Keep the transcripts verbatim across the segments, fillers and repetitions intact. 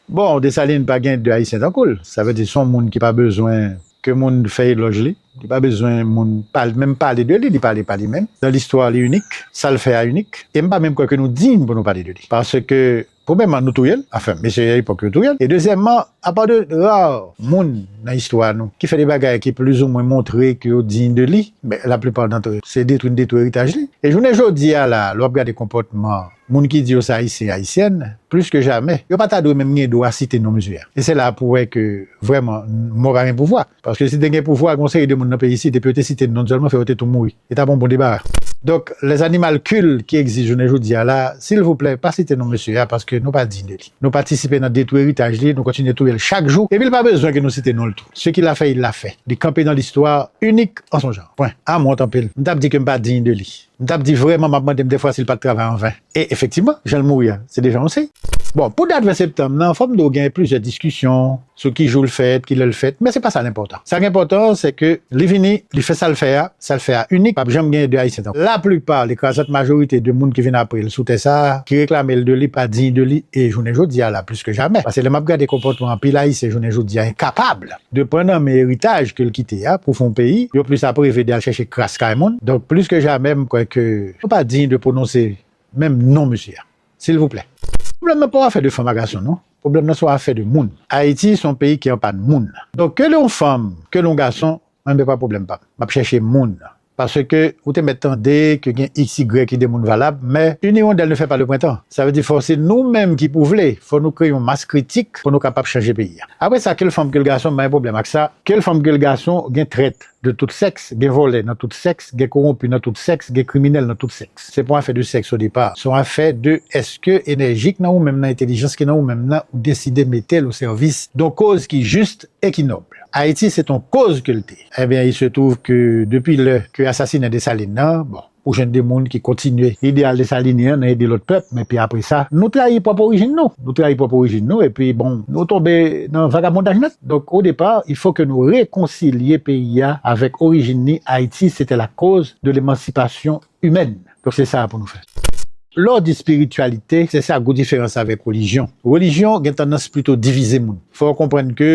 Bon, Desalin pa gen de Ayisyen tankou l. Sa vle di se yon moun ki pa bezwen ke moun fè elòj li. Li pa bezwen moun pal, menm pale de li, li pale pa li menm. Nan listwa, li inik. Sa l fè a inik. E m pa menm kwè ke nou diy pou nou pale de li. Paske, premyèman, nou touye l. Anfen, mesye a epòk yo touye l. E dezyèmman, apa de ra moun nan istwa nou ki fè de bagay ki plizoumwen montre ke yo diy de li, men laplipa dantre se detwi n detwi eritaj li. E jounen jodi a la, lè w ap gade konpòtman moun ki di yo se Ayisyen, Ayisyèn, plis ke jamè, yo pa ta dwe menm gen dwa site non mesye a. E se la pou wè ke vrèman, mò pa gen pouvwa. Paske si te gen pouvwa, gen yon seri de moun nan peyi isit, epi yo te site non sèlman, fè yo te tou mouri. E t ap yon bon debara. Donk, les animalcules ki egzis jounen jodi a la, silvouplè, pa site non mesye a, paske nou pa diy de li. Nou patisipe nan detwi eritaj li, nou kontinye touye l chak jou, epi l pa bezwen ke nou site non l tou. Ce qu'il a fait, il l'a fait. Li kanpe nan listwa, inik an son jan. Pwen. A m wont anpil. M t ap di ke m pa diy de li. M t ap di vrèman, m ap mande m defwa si l pa t travay an ven. E efektivman, jan l mouri a, se deja yon siy. Bon, pou dat ven septanm nan, fò m di w gen plizyè diskisyon sou ki jou l fèt, ki lè l fèt, men se pa sa l enpòtan. Sa k enpòtan, se ke li vini, li fè sa l fè a, sa l fè a inik, p ap janm gen de Ayisyen tankou l. Laplipa, lekrazant majorite de moun ki vin apre l sou tè sa a, ki reklame l de li, pa diy de li, e jounen jodi a la, plis ke jamè. Paske lè m ap gade konpòtman anpil Ayisyen jounen jodi a, enkapab de pran nan men eritaj ke l kite a pou fè yon peyi, yo plis ap reve de al chèche kras kay moun. Donk, plis ke jamè, m kwè ke nou pa diy de pwononse menm non mesye a. Silvouplè. Pwoblèm nan pa yon afè de fanm a gason, non. Pwoblèm nan se yon afè de moun. Ayiti se yon peyi ki an pàn moun. Donk, ke l yon fanm, ke l yon gason, mwen menm pa pwoblèm pa m. M ap chèche moun nan. Paske ou te mèt tande ke gen iks igrèk ki de moun valab, men une hirondelle ne fait pas le printemps. Sa vle di fò se nou menm ki pou vle, fò nou kreye yon mas kritik pou nou kapab chanje peyi a. Apre sa, ke l fanm, ke l gason, m pa gen pwoblèm ak sa. Ke l fanm, ke l gason, gen trèt de tout sèks, gen vòlè nan tout sèks, gen kowonpi nan tout sèks, gen kriminèl nan tout sèks. Se pa yon afè de sèks o depa. Se yon afè de èske enèji k nan ou menm nan, entèlijans ki nan ou menm nan, ou deside mete l o sèvis d on koz ki jis e ki nòb. Ayiti, se t on koz ke l te. Ebyen, il se trouve que depuis lè ke asasinen Desalin nan, bon, ou jwenn de moun ki kontinye ideyal desalinyen an nan ede lòt pèp, men pi apre sa, nou trayi pwòp orijin nou. Nou trayi pwòp orijin nou, epi bon, nou tonbe nan vagabondaj nèt. Donk, o depa, il faut que nou rekonsilye peyi a avèk orijin ni. Ayiti, se te la koz de lemansipasyon imèn. Donk, se sa pou nou fè. Lè w di espirityalite, se sa gwo diferans avèk relijyon. Relijyon gen tandans plito divize moun. Fò w konprann ke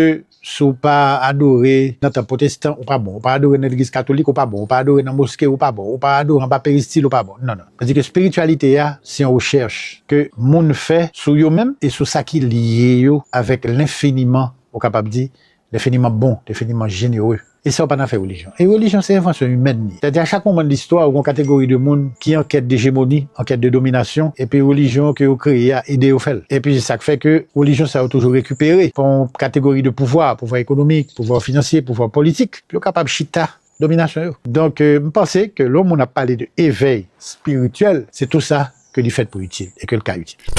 si w pa adore nan tanp pwotestan, ou pa bon. Ou pa adore nan legliz katolik, ou pa bon. Ou pa adore nan moske, ou pa bon. Ou pa adore anba peristil, ou pa bon. Non, non. Tandis ke espirityalite a, se yon rechèch ke moun fè sou yo menm e sou sa ki lye yo avèk lenfiniman, ou kapab di, lenfiniman bon, lenfiniman jenere. E sa yo pa nan fè relijyon. E relijyon se envansyon imèn li. Sètadi a chak moman de listwa, ou gen yon kategori de moun ki an kèt de ejemoni, an kèt de dominasyon, epi relijyon ke yo kreye a ede yo fè l. Epi se sa k fè ke relijyon sa yo toujou rekipere pou yon kategori de pouvwa, pouvwa ekonomik, pouvwa finansye, pouvwa politik, pou yo kapab chita dominasyon yo. Donk, euh, m panse ke lè yon moun ap pale de evèy espirityèl, se tou sa ke li fèt pou itil e ke l ka itil.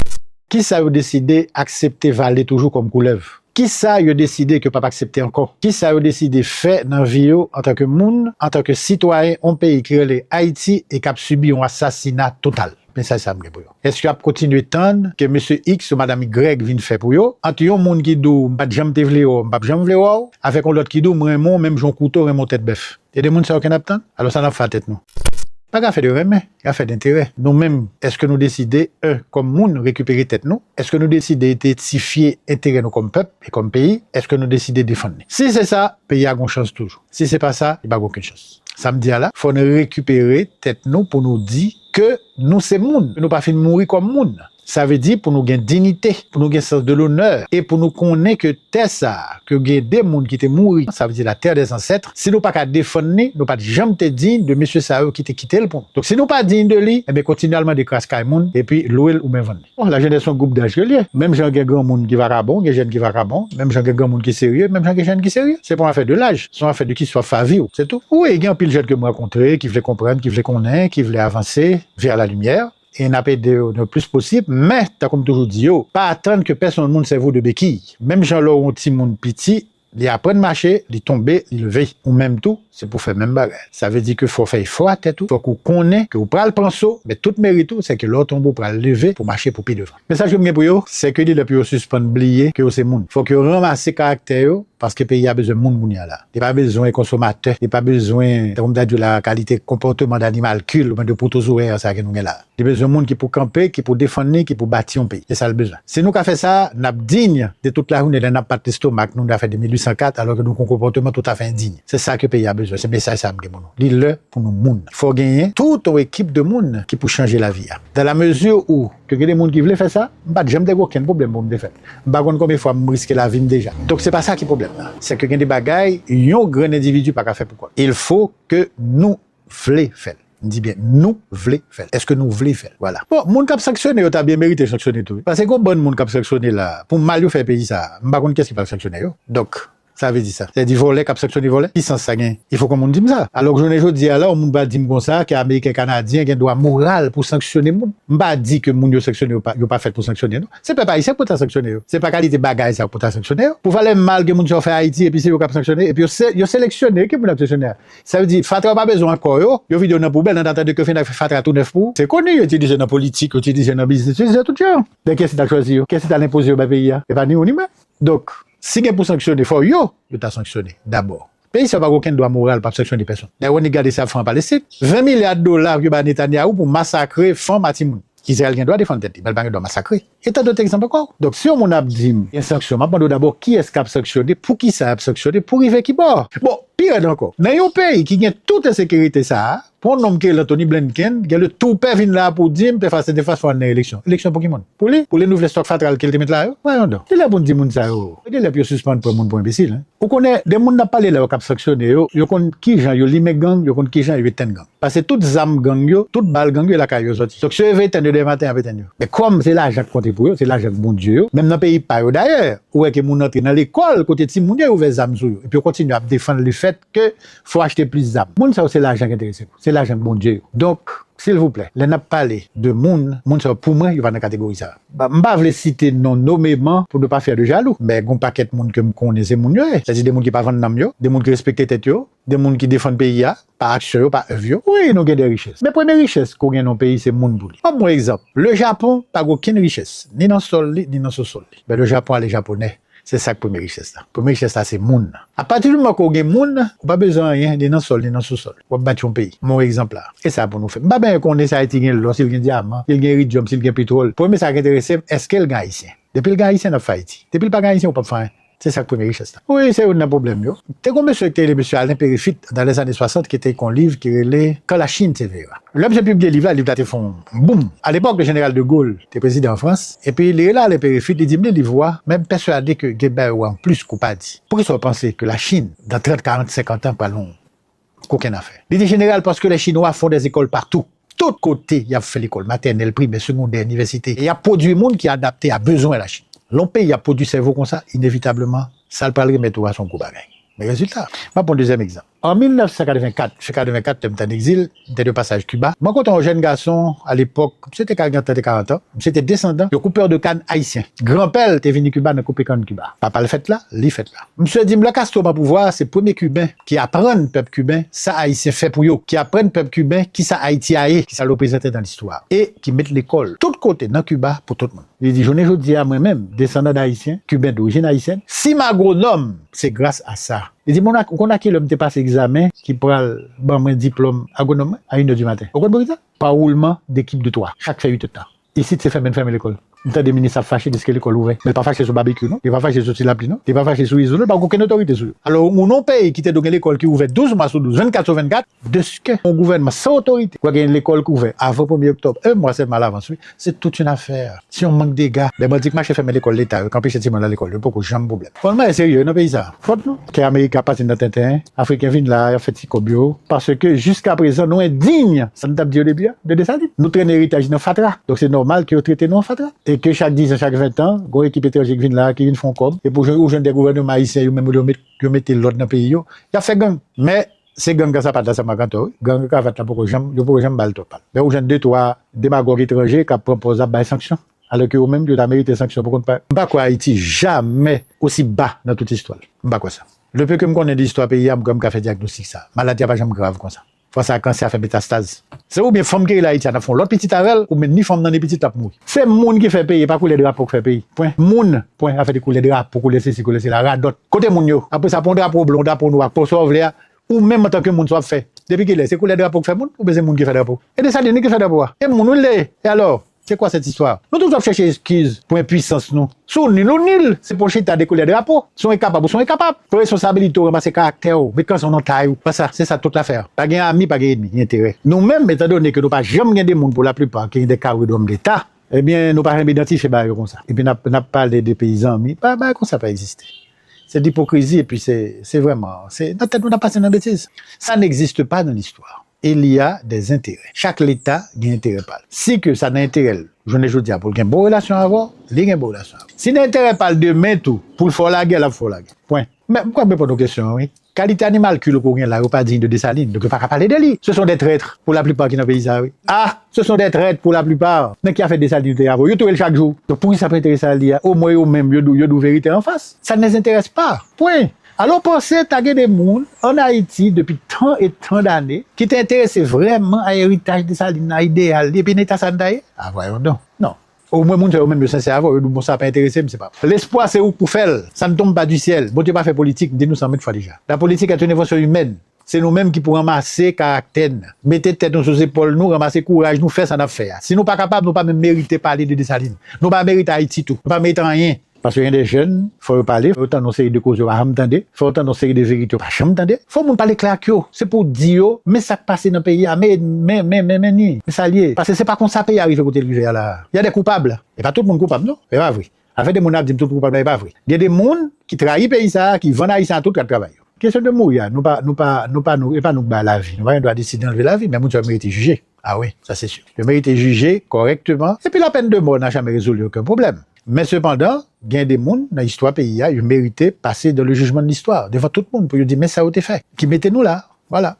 Kisa yo deside aksepte vale toujou kòm koulèv? Kisa yo deside ke yo p ap aksepte ankò? Kisa yo deside fè nan vi yo antanke moun, antanke sitwayen yon peyi ki rele Ayiti e k ap sibi yon asasina total? Mesaj sa m gen pou yo. Èske y ap kontinye tann ke mesye X ou madanm Y vin fè pou yo? Ant yon moun ki di w, "M pa t janm te vle wè w, m p ap janm vle wè w," avèk yon lòt ki di w, "M renmen w menm jan yon kouto renmen yon tèt bèf." E de moun sa yo ke n ap tann? Alò sa n ap fè a tèt nou. Pa gen afè de renmen, gen afè denterè. Nou menm, èske nou deside, en, kòm moun, rekipere tèt nou? Èske nou deside entensifye enterè nou kòm pèp e kòm peyi? Èske nou deside defann li? Si se sa, peyi a gon chans toujou. Si se pa sa, li pa gen okenn chans. Sa m di a la, fò nou rekipere tèt nou pou nou di ke nou se moun, ke nou pa fin mouri kòm moun. Sa vle di pou nou gen diyite, pou nou gen sans de l'honneur, e pou nou konnen ke tè sa a, ke gen de moun ki te mouri, sa vle di la terre des ancêtres, si nou pa ka defann li, nou pa t janm te diy de mesye sa yo ki te kite l pou nou. Donk, si nou pa diy de li, ebyen, kontinye al mande kras kay moun, epi lwe l oubyen vann li. Bon, lajenès se yon gwoup daj ke l ye. Menm jan gen granmoun ki vakabon, gen jèn ki vakabon, menm jan gen granmoun ki serye, menm jan gen jèn ki serye. Se pa yon afè de laj, se yon afè de ki soif a vi w, se tou. Wi, gen anpil jèn ke m rankontre, ki vle konprann, ki vle konnen, ki vle avanse vers la lumière. E n ap ede yo le plis posib, men, tankou m toujou di yo, pa atann ke pèsonn moun sèvi w de bekiy. Menm jan lè w yon timoun piti, li aprann mache, li tonbe, li leve. Ou menm tou, se pou fè menm bagay. Sa vle di ke fò w fè efò a tèt ou, fòk ou konnen ke ou pral pran so, men tout merit ou, se ke lè w tonbe, ou pral leve pou mache pou pi devan. Mesaj ke m gen pou yo, se ke li lè pou yo sispann bliye ke yo se moun. Fòk yo ranmase karaktè yo, paske peyi a bezwen moun kounye a la. Li pa bezwen konsomatè, li pa bezwen, tankou m ta di w la, kalite konpòteman danimalkil oubyen de pwotozoè sa ke nou gen la. Li bezwen moun ki pou kanpe, ki pou defann li, ki pou bati yon peyi. Se sa l bezwen. Si nou ka fè sa, n ap diy de tout lajounen lè n ap bat lestomak nou, nou ta fè de mil uit san kat, alò ke nou gen yon konpòteman toutafè endiy. Se sa ke peyi a bezwen. Se mesaj sa a m gen pou nou. Li lè pou nou moun. Fò genyen tout yon ekip de moun ki pou chanje lavi a. Dans la mesure où ke gen de moun ki vle fè sa, m pa t janm te gen okenn pwoblèm pou m te fè l. M pa konn konbyen fwa m riske lavi m deja. Donk, se pa sa ki pwoblèm nan. Se ke gen de bagay, yon grenn endividi pa ka fè pou kò l. Il faut que nou vle fè l. M di byen, nou vle fè l. Èske nou vle fè l? Vwala. Bon, moun k ap sanksyone yo ta byen merite sanksyone tou, wi. Paske gon bann moun k ap sanksyone la, pou mal yo fè peyi sa a, m pa konn kiyès ki pral sanksyone yo. Donk, sa vle di sa. Sa vle di vòlè k ap sanksyone vòlè? Ki sans sa gen? Il faut ke yon moun di m sa. Alò ke jounen jodi a la, yon moun va di m konsa ke Ameriken, Kanadyen gen dwa moral pou sanksyone moun. M pa di ke moun yo sanksyone yo pa, yo pa fèt pou sanksyone, non. Se pèp ayisyen pou ta sanksyone yo. Se pa kalite bagay sa pou ta sanksyone yo. Pou valè mal ke moun sa yo fè Ayiti, epi se yo k ap sanksyone, epi yo se, yo seleksyone ki moun ap sanksyone a. Sa vle di, fatra yo pa bezwen ankò yo, yo vide yo nan poubèl, an atandan ke yo fin ak fatra tou nèf pou ou. Se koni, yo itilize nan politik, yo itilize nan biznis, yo itilize tout jan. Men kiyès ki t al chwazi yo? Kiyès ki t al enpoze yo bay peyi a? E pa ni ou ni mwen. Donk, si gen pou sanksyone, fò yo, yo ta sanksyone dabò. Peyi sa yo pa gen okenn dwa moral pou ap sanksyone pèsonn. Dayè, w annik gade sa y ap fè an Palestin. Ven milya dola yo ba Netanyahu pou masakre fanm a timoun. Izrayèl gen dwa defann tèt li, men l pa gen dwa masakre. E tan dòt egzanp ankò. Donk, si yon moun ap di m gen sanksyon, m ap mande w dabò kiyès k ap sanksyone, poukisa y ap sanksyone, pou rive ki bò? Bon, pi rèd ankò, nan yon peyi ki gen tout ensekirite sa a, pou yon nonm ki rele Antony Blinken, gen le toupè vin la pou di m, te fas, te fas fò al nan eleksyon. Eleksyon pou ki moun? Pou li? Pou li nouvle stòk fatra l ke l te met la yo? Vwayons donc. Li lè pou n di moun sa yo. Li lè pou yo sispann pran moun pou enbesil, en. Ou konnen, de moun n ap pale la yo k ap sanksyone yo, yo konn kijan yo limen gang, yo konn kijan yo etenn gang. Paske tout zam gang yo, tout bal gang yo, e lakay yo sòti. Donk, si yo vle etenn yo demen maten, y ap etenn yo. Men kòm se lajan k konte pou yo, se lajan k Bondye yo, menm nan peyi pa yo dayè, ou wè ke moun antre nan lekòl kote timoun yo, yo ouvè zam sou yo. Epi yo kontinye ap defann lefèt ke fò achte plis zam. Moun sa yo, se lajan k enterese yo, se lajan k Bondye yo. Donk, silvouplè, lè n ap pale de moun, moun sa yo, pou mwen, yo pa nan kategori sa a. Ba, m pa vle site non nomeman pou ne pas faire de jaloux, men gon pakèt moun ke m konnen se moun yo ye. Sètadi de moun ki pa vann nanm yo, de moun ki respekte tèt yo, de moun ki defann peyi a, pa aksyon yo, pa èv yo. Wi, nou gen de richès. Men premye richès ke w gen nan yon peyi, se moun pou li. Ban m yon egzanp. Le Japon pa gen okenn richès, ni nan sòl li, ni nan sousòl li. Men le Japon a les Japonais. Se sa k premye richès la. Premye richès la, se moun nan. Apati di moman ke w gen moun, ou pa bezwen anyen, ni nan sòl, ni nan sousòl. W ap bati yon peyi. Ban m yon egzanp la. E sa pou nou fè. M pa byen konnen si Ayiti gen lò, si l gen dyaman, si l gen iridyòm, si l gen petwòl. Premye sa k enterese m, èske l gen Ayisyen? Depi l gen Ayisyen, n ap fè Ayiti. Depi l pa gen Ayisyen, ou p ap fè anyen. Se sa k premye richès la. Wi, se youn nan pwoblèm yo. Te gon mesye ki te rele mesye Alain Périphite, dans les années soixante, ki te ekri yon liv ki rele Quand la Chine s'éveillera. Lè misye pibliye liv la, liv la te fè yon boom. A lepòk, le général de Gaulle te prezidan an Frans, epi li rele Alain Périphite, li di m li liv ou a, men m pèswade ke gen bagay ou wè an plis ke w pa di. Poukisa w panse ke la Chine, dans trente, quarante, cinquante ans, pral yon kokenn afè? Li di, jeneral, parce que les Chinois font des écoles partout. Tout kote y ap fè lekòl, matènèl, primè, segondè, inivèsite. E y ap pwodui moun ki adapte a bezwen Lachin. Lè yon peyi ap pwodui sèvo konsa, inevitableman, sa l pral remèt ou a se yon gwo bagay. Men rezilta, m ap pran yon dezyèm egzanp. An mil nèf san katrevenkat, se katrevenkat, lè m t ann egzil, m te de pasaj Kiba. M rankontre yon jèn gason, a lepòk, misye te ka gentan de karant an, misye te desandan yon koupè de kann ayisyen. Granpè l te vini Kiba nan koupe kann Kiba. Papa l fèt la, li fèt la. Misye di m, lè Castro pran pouvwa a, se premye Kiben ki aprann pèp kiben sa Ayisyen fè pou yo, ki aprann pèp kiben kisa Ayiti a ye, kisa l reprezante nan listwa, e ki met lekòl tout kote nan Kiba pou tout moun. Li di, jounen jodi a, mwen menm, desandan d Ayisyen, kiben dorijin ayisyèn, si m agwonòm, se gras a sa. Li di, moun, ou konn a kilè m te pase egzamen ki pral ban mwen diplòm agwonòm mwen? A inè di maten. Ou konn poukisa? Pa woulman dekip de twa, chak fè uit èdtan. Isit, se fèmen n fèmen lekòl. M tande minis ap fache diske lekòl ouvè. Men l pa fache sou babekyou, non. Li pa fache sou ti lapli, non. Li pa fache sou izo, non. Li pa gen okenn otorite sou yo. Alò, ou nan yon peyi ki te dwe gen lekòl ki ouvè douz mwa sou douz, vennkat sou vennkat, dèske yon gouvènman san otorite, w gen lekòl ki ouvè avan premye oktòb, yon mwa sèlman alavans, wi. Se tout yon afè. Se yon mank dega. Lè bandi k mache fèmen lekòl leta yo, k anpeche timoun al lekòl, yo poko janm pwoblèm. Fò n mare serye nan peyi sa. Fòt nou. Kè Amerik ap pase nan tenten, Afriken vin la, y ap fè ti kòb yo. Paske jiskaprezan, nou endiy, sa n t ap di o debi a, de Desalin. Nou trennen eritaj nan fatra. Donk, se nòmal ke yo trete nou an fatra. E ke chak diz an, chak ven an, gon ekip etranje ki vin la, ki vin fè yon kòb. Epi ou jwenn, ou jwenn de gouvènman ayisyen, yo menm, yo met, yo mete lòd nan peyi yo. Y ap fè gang. Men, se gang an sapat la sèlman k antò, wi. Gang an kravat la poko janm, yo poko janm ba l twòp pal. Men ou jwenn de, twa demagòg etranje k ap pran pòz ap bay sanksyon. Alò ke yo menm, yo ta merite sanksyon pou kont pa yo. M pa kwè Ayiti jamè osi ba nan tout istwa l. M pa kwè sa. Le peu ke m konnen de istwa peyi a, m kwè m ka fè dyagnostik sa. Maladi a pa janm grav konsa. Fwa sa, kansè a fè metastaz. Se oubyen fanm ki rele Ayiti a, n ap fè yon lòt pitit avè l, oubyen ni fanm nan ni pitit l ap mouri. Se moun ki fè peyi, e pa koulè drapo k fè peyi. Pwen. Moun, pwen, afè de koulè drapo, koulè sesi, koulè sela, radòt. Kote moun yo? Apre sa, pran yon drapo blan, yon drapo nwa, pran sa w vle a, ou menm antanke moun, sa w ap fè. Depi kilè? Se koulè drapo k fè moun, oubyen se moun ki fè drapo? E Desalin, li ki fè drapo a. E moun, wi, l ye. E alò? C'est quoi cette histoire? Nou toujou ap chèche eskiz pou enpwisans nou. Si w nil, ou nil. Se pa w chita de koulè drapo. Si w enkapab, ou se yon enkapab. Pran responsabilite w, ranmase karaktè w, met kanson nan tay ou. Pa sa, se sa tout lafè a. Pa gen ami, pa gen enmi, gen enterè. Nou menm, etandone ke nou pa janm gen de moun pou laplipa, ki gen de kadre dòm deta, ebyen, nou pa janm idantifye bagay yo konsa. Epi n ap, n ap pale de peyi zanmi, pa, bagay konsa pa egziste. Se de ipokrizi, epi se, se vrèman, se nan tèt nou n ap pase nan betiz. Ça n'existe pas dans l'histoire. Il y a des intérêts. Chak leta gen enterè pa l. Si ke sa nan enterè l, jounen jodi a, pou l gen bon relasyon avè w, li gen bon relasyon avè w. Si nan enterè pa l demen tou, pou l fè w lagè, l ap fè w lagè. Pwen. Men, m kwè m reponn ou kesyon an, wi. Kalite animalkil ke w gen la, yo pa diy de Desalin. Donk, yo pa ka pale de li. Ce sont des traîtres, pour la plupart, ki nan peyi sa a, wi. Ah, ce sont des traîtres, pour la plupart. Nan ki afè Desalin yo te avè w? Yo touye l chak jou. Donk, poukisa sa pa enterese li a? Omwen yo menm, yo di w, yo di w verite anfas. Ça ne les intéresse pas. Pwen. Alò, w panse ta gen de moun ann Ayiti depi tan e tan dane ki te enterese vrèman a eritaj Desalin nan, a ideyal li, epi nan eta sa n ta ye? Ah, voyons donc. Non. Omwen moun sa yo menm yo sensè avè w, yo di w, bon, sa pa enterese m, se pa. Lespwa se ou k pou fè l, ça ne tombe pas du ciel. Bondye pa fè politik, m di nou sa mil fwa deja. La politique est une invention humaine. Se nou menm ki pou ranmase karaktè n, mete tèt nou sou zepòl nou, ranmase kouraj nou, fè sa n ap fè a. Si nou pa kapab, nou pa menm merite pale de Desalin. Nou pa merite Ayiti tou. Nou pa merite anyen. Paske gen de jèn, fò yo pale, fò yo tande yon seri de koze yo pa janm tande, fò yo tande yon seri de verite yo pa janm tande. Fò moun pale klè ak yo. Se pou w di yo, men sa k pase nan peyi a, men, men, men, men, men ni, men sa l ye. Paske se pa konsa peyi a rive kote l rive a la. Y a des coupables. E pa tout moun koupab, non. E pa vre. Afè de moun ap di m tout koupab la, e pa vre. Gen de moun ki trayi peyi sa a, ki vann Ayisyen a tout kat travay yo. Kesyon de mouri a, nou pa, nou pa, nou pa, nou, e pa nou k bay lavi. Nou pa gen dwa deside anleve lavi, men moun sa yo merite jije. Ah wi, sa se si. Yo merite jije kòrèkteman. Epi la peine de mort n'a jamais résolu aucun problème. Men sepandan, gen de moun nan istwa peyi a, yo merite pase dans le jugement de l'histoire, devan tout moun, pou yo di, men sa yo te fè, ki mete nou la. Vwala.